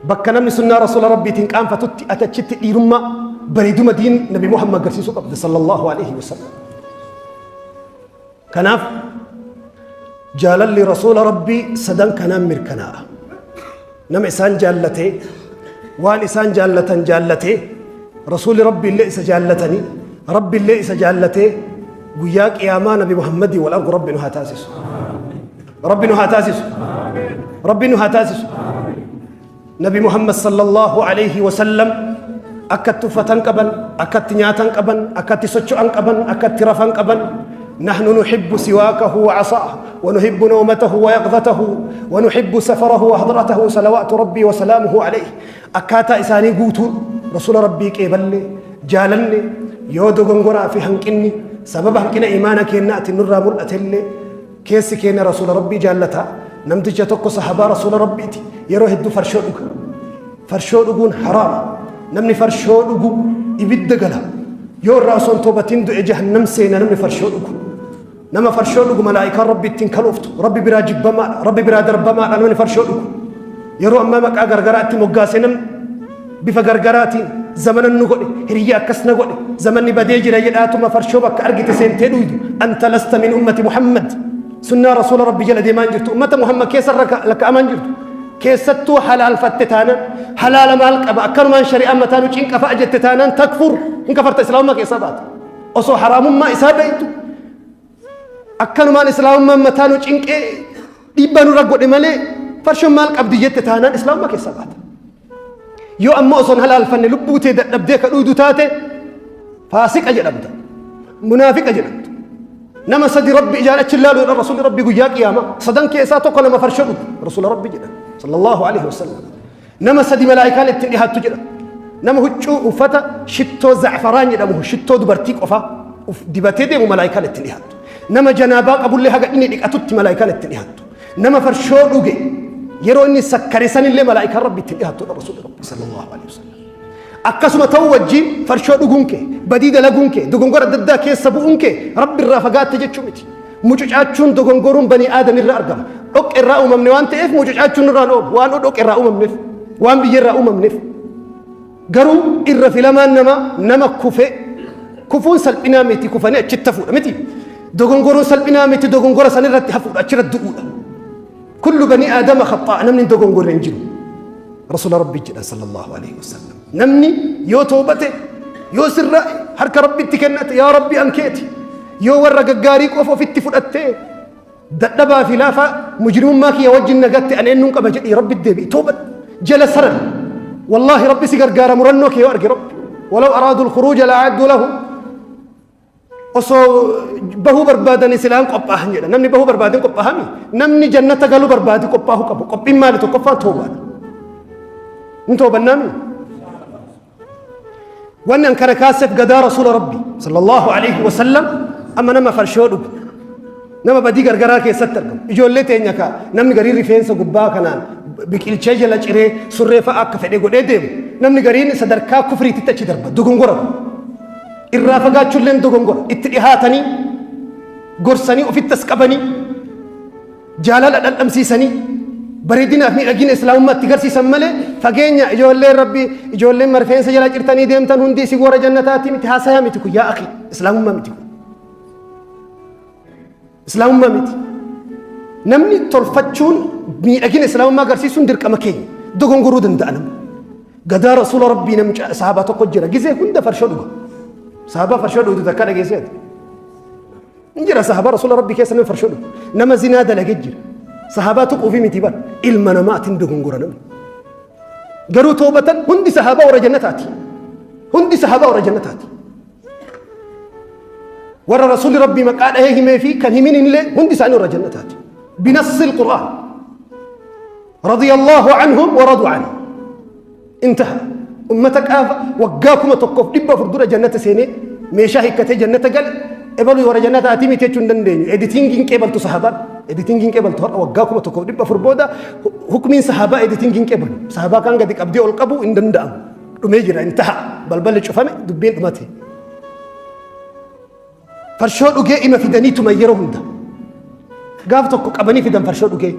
Bakka namni sunnaa Rasuula Rabbiitiin qaanfatutti ati achitti dhiirummaa bareeduma diin Nabi Muhammad agarsiisuu qabda sallallahu alaihi wasallam. Kanaaf jaalalli Rasuula Rabbii sadan kanaan mirkanaa'a. Nama isaan jaallatee waan isaan jaallatan jaallatee Rasuulli Rabbi illee isa jaallatanii Rabbi illee isa jaallatee guyyaa qiyaamaa Nabi Muhammadii wal argu Rabbi nu haa taasisu. Rabbi nu haa taasisu. Rabbi nu haa taasisu. Nabi Muhammad sallallahu alaihi wasallam akkatti uffatan qaban, akkatti nyaatan qaban, akkatti socho'an qaban, akkatti rafan qaban. نحن نحب سواكه وعصاه ونحب نومته ويقظته ونحب سفره وحضرته صلوات ربي وسلامه عليه. أكاتا إساني قوتون رسول ربي كيبلي جالني يودو غنغرا في هنكني سبب هنكنا إيمانك إن نرى مرأة. Keessi keenya Rasuula Rabbii jaallata. Namticha tokko sahabaa Rasuula Rabbiiti. Yeroo hedduu farshoo dhuga. Farshoo dhuguun haraama. Namni farshoo dhugu ibidda gala. Yoo irraa osoo hin toobatin du'e jahannam seena namni farshoo dhugu. Nama farshoo dhugu malaa'ikaan Rabbi ittiin kalooftu. Rabbi biraa jibbamaadha. Rabbi biraa darbamaadha namni farshoo dhugu. Yeroo ammaa maqaa gargaraa itti moggaasee namni bifa gargaraatiin zamana nu godhe, hiriyya akkas na godhe, zamanni badee jira jedhaatuma farshoo bakka argite seentee dhuydu. Anta lasta min ummati Muhammad. Sunnaa Rasuula Rabbi jala deemaa hin jirtu. Ummata Muhammad keessa lakka'amaa hin jirtu. Keessattuu halaalfatte taanaan, halaala maal qaba, akkanumaan shari'aan mataa nu cinqa fa'a jette taanaan, takfur, hin kafarta, islaamummaa keessaa baata. Osoo haraamummaa isaa beektu akkanumaan islaamummaan mataa nu cinqee dhiibbaa nurra godhe malee farshoon maal qabdi jette taanaan islaamummaa keessaa baata. Yoo ammoo osoo hin halaalfanne lubbuu tee dadhabdee ka dhuydu taate faasiqa jedhamta. Munaafiqa jedhamta. Nama sadi Rabbi ijaan achi ilaalu jedhan Rasuulli Rabbi guyyaa qiyaamaa. Sadan keessaa tokko nama farshoo dhugu Rasuula Rabbi jedhan sallallahu alaihi wasallam. Nama sadi malaayikaan ittiin dhihaattu jedha. Nama huccuu uffata shittoo za'faraan jedhamu, shittoo dubartii qofaa uf dibatee deemu malaayikaan ittiin dhihaattu. Nama janaabaa qabullee haga inni dhiqatutti malaayikaan ittiin dhihaattu. Nama farshoo dhuge yeroo inni sakkare sanillee malaayikaan Rabbi ittiin dhihaattu Rasuulli Rabbi sallallahu alaihi wasallam. Akkasuma ta'uu wajjin farshoo dhuguun kee, badii dalaguun kee, dogongora adda addaa keessa bu'uun kee Rabbi irraa fagaatte jechuu miti. Mucucaachuun dogongoruun banii aadam irraa argama. Dhoqqe irraa uumamne waan ta'eef mucucaachuun nurraa hin oolu. Waan dhoqqe irraa uumamneef, waan biyya irraa uumamneef. Garuu irra filamaan namaa nama kufe, kufuun salphinaa miti, kufanii achitti hafuudha miti. Dogongoruun salphinaa miti, dogongora sanirratti hafuudha, achirratti du'uudha. Kullu banii aadama khaxaa, namni hin dogongorre hin jiru. Rasuula Rabbi jedhan sallallahu alaihi wasallam. Namni yoo toobate, yoo sirra harka Rabbitti kennate, yaa Rabbi an keeti. Yoo warra gaggaarii qofa ofitti fudhattee dadhabaa fi laafaa mujrimummaa kiyya wajjin nagatte an eenyuun qaba jedhii Rabbi deebi'i, toobadhu, jala saran. Wallaahi Rabbi si gargaara murannoo kee yoo arge Rabbi. Walaw araadu al-khuruuja la'addu lahu. Osoo bahuu barbaadanii silaan qophaahan jedha. Namni bahuu barbaadin qophaahami. Namni jannata galuu barbaade qophaahuu qabu. Qophiin maali? Tokkoffaan toobaadha. Hin toobannaami. Wanni an kana kaaseef gadaa Rasuula Rabbi sallallahu alaihi wasallam amma nama farshoo dhugu, nama badii gargaraa keessatti argamu, ijoollee teenya ka namni gariin rifeensa gubbaa kanaan biqilchee jala ciree surree fa'a akka fedhe godhee deemu, namni gariin sadarkaa kufriititti achi darba. Dogongora irraa fagaachuulleen dogongora. Itti dhihaatanii gorsanii ofitti as qabanii jaalala dhandhamsiisanii bareedinaaf miidhagina islaamummaa itti garsiisan malee fageenya ijoolleen Rabbii ijoolleen rifeensa jala cirtanii deemtan hundi isin warra jannataati miti haasayaa miti kun. Yaa akhi, islaamummaa miti kun, islaamummaa miti. Namni tolfachuun miidhagina islaamummaa agarsiisuun dirqama keenya. Dogongoruu danda'a namni. Gadaa Rasuula Rabbii namni sahaabaa tokko jira, gizee hunda farshoo dhuga. Sahaabaa farshoo dhugdu takka dhageesseeti hin jira. Sahaabaa Rasuula Rabbii keessa namni farshoo dhugu, nama zinaa dalage jira. Sahaabaa tuquufi miti bar, ilma namaatiin dogongora namni. Garuu toobatan. Hundi sahaabaa warra jannataati. Hundi sahaabaa warra jannataati. Warra Rasuulli Rabbii maqaa dhahee himee fi kan himin illee hundi isaanii warra jannataati. Binassi Qur'aan. رضي الله عنهم ورضوا عنه، انتهى. Ummata qaafa waggaa 1400 dura jannata seenee meeshaa hiikkatee jannata gale ebaluu warra jannataati miti jechuu hin dandeenyu. Editingiin qeebaltu sahabaan. Editingiin qeebaltu har'a waggaa 1400 booda hukmiin sahabaa editingiin qeebalu. Sahabaa kan gadi qabdee ol qabu hin danda'amu. Dhumee jira, intaha. Balballi cufame, dubbiin dhumate. Farshoo dhugee ima fidanii tuman yeroo hunda. Gaaf tokko qabanii fidan farshoo dhugee.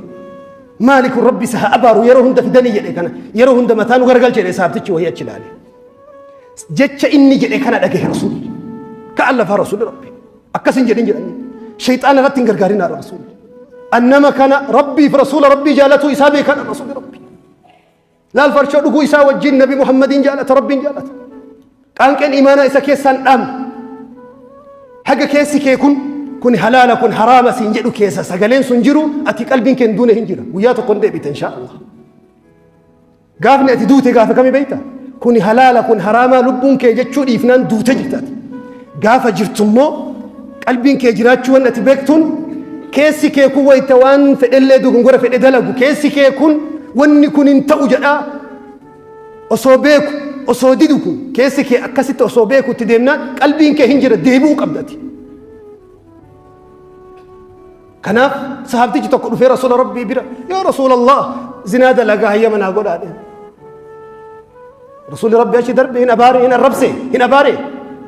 Maali kun Rabbi isa haa abaaru yeroo hunda fidanii jedhe kana yeroo hunda mataa nu garagalche jedhe saabtichi wahii achi ilaale. Jecha inni jedhe kana dhagahe Rasuulli. Ka'an lafaa Rasuulli Rabbi. Akkas hin jedhin jedhanii. Shayxaana irratti hin gargaarinaa Rasuulli. Annama kana Rabbiif Rasuula Rabbii jaalatuu isaa beekan Rasuulli Rabbi. Laal farshoo dhuguu isaa wajjin Nabi Muhammadiin jaalata Rabbiin jaalata. Qaanqeen imaanaa isa keessaan dhaamne. Haga keessi kee kun kun halaala kun haraama siin jedhu keessa sagaleen sun jiru ati qalbiin kee hin duune hin jira. Guyyaa tokko hin deebite inshaa Allah. Gaafni ati duute gaafa kami beekta? Kuni halaala kun haraamaa lubbuun kee jechuu dhiifnaan duute jirta ati. Gaafa jirtu immoo qalbiin kee jiraachuu waan ati beektuun keessi kee kun wayita waan fedhellee dogongora fedhe dalagu keessi kee kun wanni kun hin ta'u jedhaa osoo beeku osoo didu kun keessi kee akkasitti osoo beeku itti deemnaan qalbiin kee hin jira deebi'uu qabda ati. Kanaaf sahaabtichi tokko dhufee rasuula rabbii bira yaa rasuula Allah zinaa dalagaa hayyama naa godhaa jedhe. Rasuulli rabbii achi darbe hin abaare hin arrabse hin abaare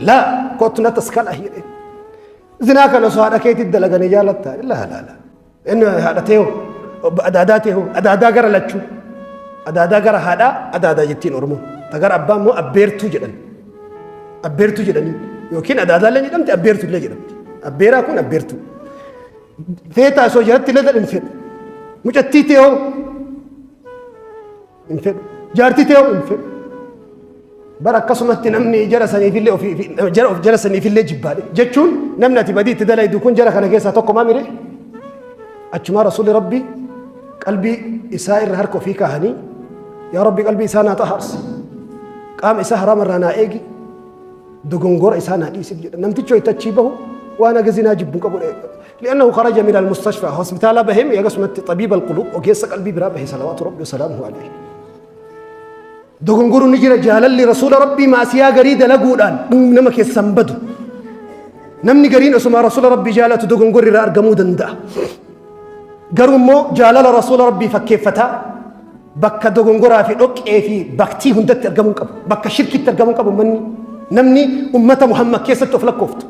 laa kottu na taskala jedhe. Zinaa kana osoo haadha keetii dalaganii jaalattaa laa laa laa. Inni haadha teeho adaadaa teeho adaadaa gara lachuu adaadaa gara haadhaa adaadaa jettiin Oromoo ta gara abbaa immoo abbeertuu jedhan. Abbeertuu jedhanii yookiin adaadaallee jedhamti abbeertuu illee jedhamti. Abbeeraa kun abbeertuu. Feetaa osoo jalatti illee hin fedhu. Mucattii ta'e hoo hin fedhu. Jaartii ta'e hoo hin fedhu. Bara akkasumatti namni jara saniifillee ofii jara of jara saniifillee jibbaadhe jechuun namni ati badii itti dalaydu kun jara kana keessaa tokko maamire achumaa rasuulli rabbii qalbii isaa irra harka ofii kaahanii yaa rabbi qalbii isaa naa xahaarsi qaama isaa haraama irraa naa eegi dogongora isaa naa dhiisif jedha namtichi wayita achii bahu waan haga zinaa jibbu hin qabu li'annahu kharaja min almustashfa hospitaala baheem eegasumatti xabiiba alquluub ogeessa qalbii biraa bahe salawaatu rabbi wasalaamuhu alayhi dogongoruu ni jira jaalalli rasuula rabbii maasiyaa garii dalaguudhaan nama keessan badu namni gariin osuma rasuula rabbii jaalatu dogongorri irraa argamuu danda'a garuu immoo jaalala rasuula rabbii fakkeeffataa Bakka dogongoraa fi dhoqqee fi baktii hundatti argamuu hin qabu. Bakka shirkitti argamuu hin qabu ummanni. Namni ummata Muhammad keessatti of lakkooftu.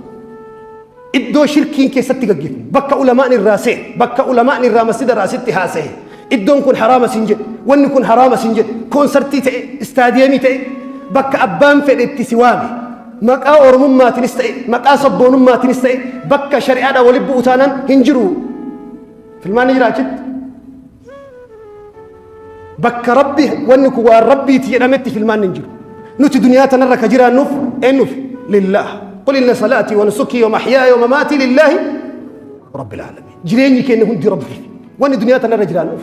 Iddoo shirkiin keessatti gaggeeffamu. Bakka ulamaan irraa seene. Bakka ulamaan irraa masjida irraa sitti haasahe. Iddoon kun haraama siin jedhe. Wanni kun haraama siin jedhe. Koonsartii ta'e, istaadiyeemii ta'e, bakka abbaan fedhe itti si waame. Maqaa Oromummaatiinis ta'e, maqaa sabboonummaatiinis ta'e, bakka shari'aadhaan walitti bu'u taanaan hin jiru. Filmaanni jira achitti. Bakka Rabbi wanni kun waan Rabbiiti jedhametti filmaanni hin jiru. Nuti duniyaa tanarra ka jiraannuuf eenyuuf? Lillaah. Qul inna salaatii wa nusukii wa mahyaaya wa mamaatii lillaahi rabbil aalamiin. Jireenyi keenya hundi Rabbiif. Wanni duniyaa tanarra jiraannuuf.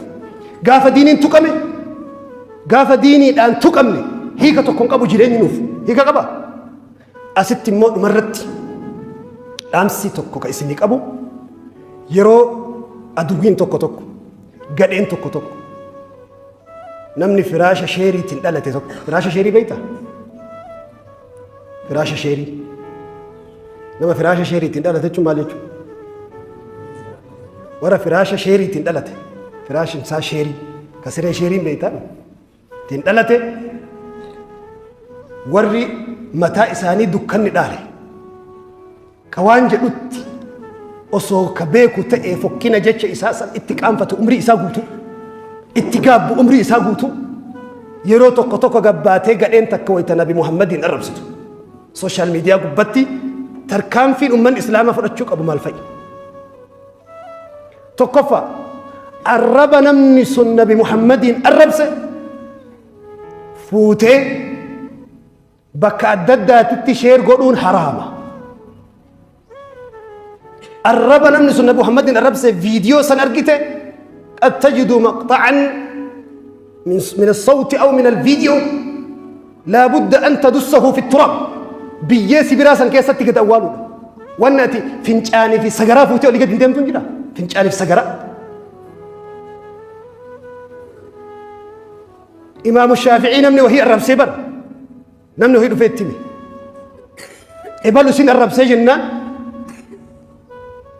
Gaafa diiniin tuqame gaafa diiniidhaan tuqamne hiika tokko hin qabu jireenyi nuuf. Hiika qaba. Asitti immoo dhumarratti dhaamsi tokko ka isinii qabu yeroo aduwwiin tokko tokko gadheen tokko tokko namni firaasha sheeriitiin dhalate tokko firaasha sheerii beektaa? Firaasha sheerii nama firaasha sheeriitiin dhalate jechuun maal jechuudha? Warra firaasha sheeriitiin dhalate firaashin isaa sheerii ka siree sheeriin beektaa? Ittiin dhalate warri mataa isaanii dukkanni dhaale ka waan jedhutti osoo ka beeku ta'ee fokkina jecha isaa san itti qaanfatu umrii isaa guutuu itti gaabbu umrii isaa guutuu yeroo tokko tokko gabbaatee gadheen takka wayita nabi Muhammadiin arrabsitu sooshaal miidiyaa gubbatti tarkaanfiin ummanni islaamaa fudhachuu qabu maal fa'i? Tokkoffaa, arraba namni sun Nabi Muhammadiin arrabse fuutee bakka adda addaatitti sheer godhuun haraama. Arraba namni sun Nabi Muhammadiin arrabse viidiyoo san argite qad tajidu maqxa'an من الصوت أو من الفيديو لابد أن تدسه في التراب biyyee sibiraa san keessatti gad awwaaluudha. Wanni ati fincaanii fi sagaraa fuutee olii gad hin deemtu hin jira. Fincaanii fi sagaraa. Imaamu Shaafi'ii namni wahii arrabsee bara. Namni wahii dhufee itti hime. Ebalu isin arrabsee jennaan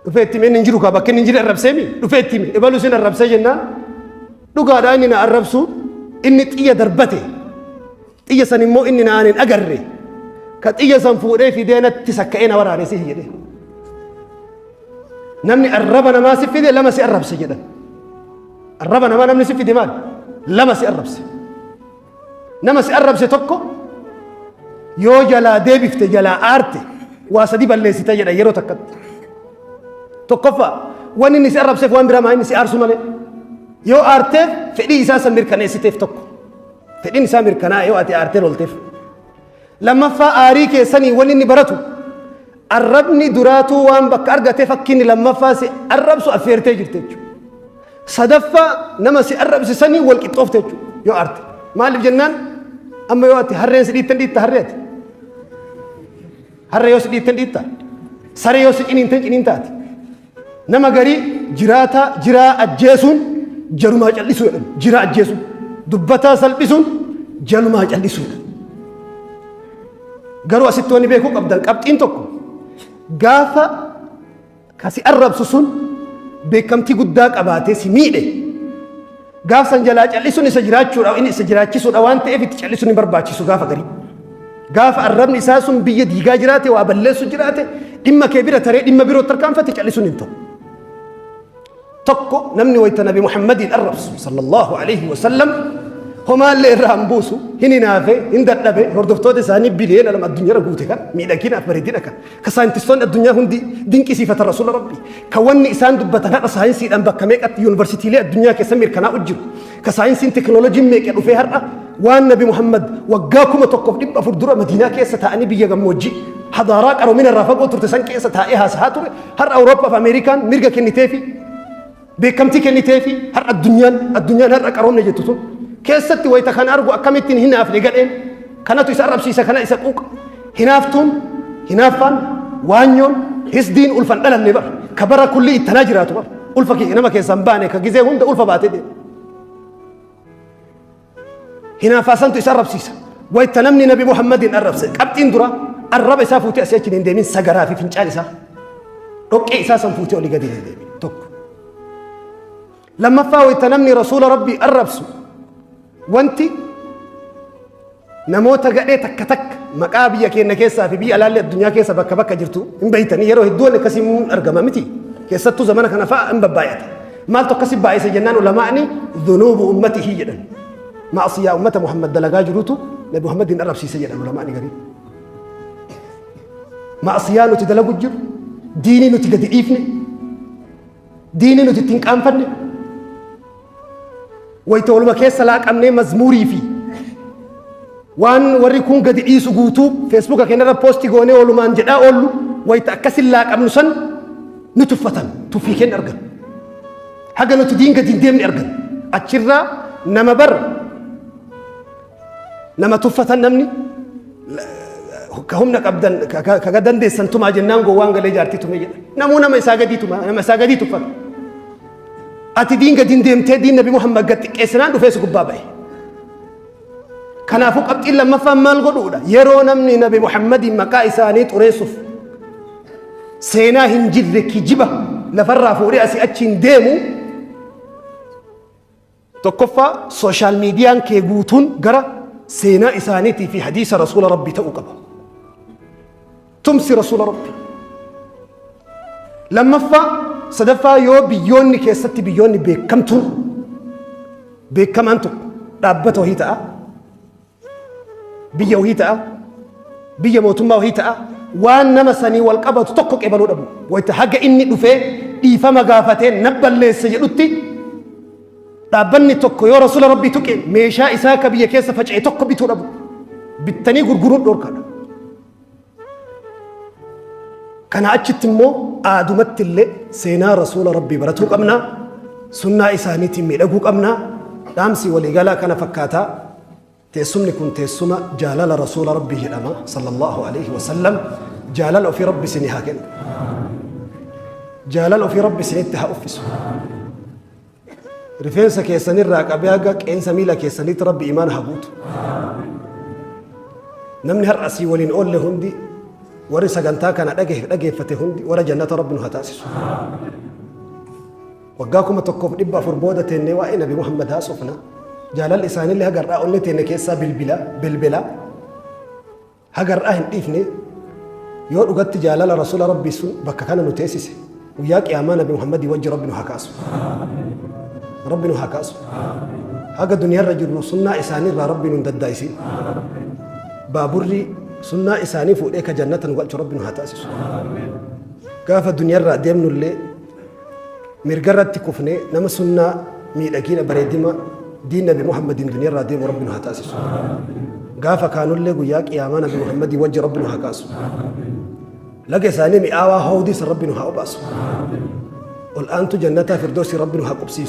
dhufee itti hime inni hin jiru kaa bakka inni hin jirre arrabsee mi dhufee itti hime ebalu isin arrabsee jennaan dhugaadhaa inni na arrabsu inni xiyya darbate xiyya san immoo inni naan hin agarre ka xiyya san fuudhee fidee natti sakka'ee na waraane si jedhe namni arraba namaa si fide lama si arrabse jedhan. Arraba namaa namni si fide maali? Lama si arrabse. Nama si arrabse tokko yoo jalaa deebifte, jalaa aarte, waa sadi balleessite jedha yeroo takkatti. Tokkoffaa, wanni inni si arrabseef waan biraa maa inni si aarsu malee. Yoo aarteef fedhii isaa san mirkaneessiteef tokko. Fedhiin isaa mirkanaa yoo ati aartee lolteef. Lammaffaa, aarii keessanii wanni inni baratu arrabni duraatuu waan bakka argatee fakkiin lammaffaa si arrabsu affeertee jirte jechuudha. Sadaffaa, nama si arrabsisanii wal qixxoofte jechuudha yoo aarte. Maaliif jennaan, amma yoo ati harreen si dhiittan dhiitta harree ati. Harree yoo si dhiittan dhiitta. Saree yoo si ciniintan ciniintaati. Nama garii jiraataa jiraa ajjeesuun jalumaa callisuu jedhan, jiraa ajjeesuun. Dubbataa salphisuun jalumaa callisuudha. Garuu asitti wanni beekuu qabdan qabxiin tokko, gaafa kasi arrabsu sun beekamtii guddaa qabaatee si miidhe, gaaf san jalaa callisuun isa jiraachuudha, inni isa jiraachisuudha waan ta'eef itti callisuun hin barbaachisu gaafa garii. Gaafa arrabni isaa sun biyya diigaa jiraate, waa balleessu jiraate, dhimma kee bira taree dhimma biroo tarkaanfate, callisuun hin ta'u. Tokko, namni wayita Nabi Muhammadiin arrabsu sallallahu alaihi wasallam homaallee irraa hin buusu, hin hinaafe, hin dadhabe. Hordoftoota isaanii biliyoona 2 addunyaarra guute kan miidhaginaaf bareedina kan ka saayintistoonni addunyaa hundi dinqisiifatan, rasuula Rabbi ka wanni isaan dubbatan har'a saayinsiidhaan bakka meeqatti yuunivarsiitiilee addunyaa keessa mirkanaa'u jiru, ka saayinsiin teknooloojiin meeqa dhufee har'a waan Nabi Muhammad waggaa 1400 dura Madiinaa keessa taa'anii biyya gammoojjii hadaaraa qaroomina irraa fagoo turte san keessa taa'ee haasahaa ture, har'a Awurooppaa fi Ameerikaan mirga kenniteefi, beekamtii kenniteefi, har'a addunyaan har'a qaroomne jettu sun keessatti wayita kana argu akkamittiin hinaafne gadheen kanatu isa arrabsiisa, kana isa quuqa. Hinaaftuun, hinaaffaan, waanyoon, hisdiin ulfan dhalanne bar, ka bara kulli ittanaa jiraatu bar, ulfa nama keessaa hin baane, ka gizee hunda ulfa baatee deema. Hinaaffaa santu isa arrabsiisa. Wayita namni Nabi Muhammadin arrabse, qabxiin dura arraba isaa fuutee asii achi hin deemin, sagaraa fi fincaan isaa, dhoqqee isaa san fuutee olii gadi hin deemin, tokko. Lammaffaa, wayita namni rasuula Rabbii arrabsu, wanti namoota gadhee takka takka maqaa biyya keenya keessaa fi biyya alaallee addunyaa keessa bakka bakka jirtu hin beeytanii, yeroo hedduu wanni akkasii argama miti, keessattuu zamana kana fa'a hin babbaay'ata. Maaltu akkasi baay'ise jennaan, ulamaa'ni dhunuubu ummatihi jedhan, maasiyaa ummata Muhammad dalagaa jirutu Nabi Muhammadin arrabsiise jedhan ulamaa'ni garii. Maasiyaa nuti dalagu jiru, diinii nuti gadi dhiifne, diinii nuti ittiin qaanfanne, wayita waluma keessa laaqamnee mazmuurii fi waan warri kun gadi dhiisu guutuu feesbuuka keenyarra post goonee walumaan jedhaa oollu, wayita akkasin laaqamnu san nu tuffatan, tuffii keenya argan, haga nuti diin gadi hin deemne argan. Achirraa nama bar nama tuffatan, namni ka humna qabdan ka dandeessan tumaa jennaan gowwaan galee jaartii tumee jedha. Namuu nama isaa gadii tuma, nama isaa gadii tuffata. Ati diin gadi hin deemtee diin Nabi Muhammad gad xiqqeessinaan dhufee si gubbaa ba'e. Kanaafuu qabxiin lammaffaan maal godhuudha? Yeroo namni Nabi Muhammadiin maqaa isaanii xureessuuf seenaa hin jirre kijiba lafarraa fuudhee asii achiin deemu, tokkoffaa, social mediaan kee guutuun gara seenaa isaaniitii fi hadiisa rasuula Rabbii ta'uu qaba. Tumsi rasuula Rabbii. Lammaffaa, sadaffaa, yoo biyyoonni keessatti biyyoonni beekamtuun beekamaan tokko dhaabbata wahii ta'a, biyya wahii ta'a, biyya mootummaa wahii ta'a, waan nama sanii wal qabatu tokko qeebaluu dhabu. Wayita haga inni dhufee dhiifama gaafatee na balleesse jedhutti, dhaabbanni tokko yoo rasuula Rabbii tuqe meeshaa isaa ka biyya keessa faca'e tokko bituu dhabu. Bittanii gurguruun dhorkaadha. Kana achitti immoo aadumatti illee seenaa rasuula Rabbii baratuu qabna. Sunnaa isaaniitiin miidhaguu qabna. Dhaamsi waliigalaa kana fakkaataa. Teessumni kun teessuma jaalala rasuula Rabbii jedhama sallallahu alaihi wasallam. Jaalala ofii Rabbi isinii haa kennu. Jaalala ofii Rabbi isinitti haa uffisu. Rifeensa keessanirraa qabee haga qeensa miila keessaniitti Rabbi imaan haa guutu. Namni har'a asii waliin oolle hundi, warri sagantaa kana dhageeffate hundi, warra jannata Rabbi nu haa taasisu. Waggaa 1400 booda teennee waa'ee Nabi Muhammad haasofna. Jaalalli isaanillee haga har'aa onnee teenne keessaa bilbila bilbila. Haga har'aa hin dhiifne. Yoo dhugatti jaalala rasuula Rabbii sun bakka kana nu teessise, guyyaa qiyaamaa Nabi Muhammadii wajji Rabbi nu haa kaasu. Rabbi nu haa kaasu. Haga duniyaarra jirru sunnaa isaaniirraa Rabbi nu hin daddaayisin. Baaburri sunnaa isaanii fuudhee ka jannata nu galchu Rabbi nu haa taasisu. Gaafa duniyaarraa deemnullee mirgarratti kufnee nama sunnaa miidhagina bareedima diin Nabi Muhammadiin duniyaarraa deemu Rabbi nu haa taasisu. Gaafa kaanullee guyyaa qiyaamaa Nabi Muhammadii wajji Rabbi nu haa kaasu. Laga isaanii mi'aawaa hawdii san Rabbi nu haa obaasu. Ol aantu jannataa firdoosii Rabbi nu haa qubsiisu.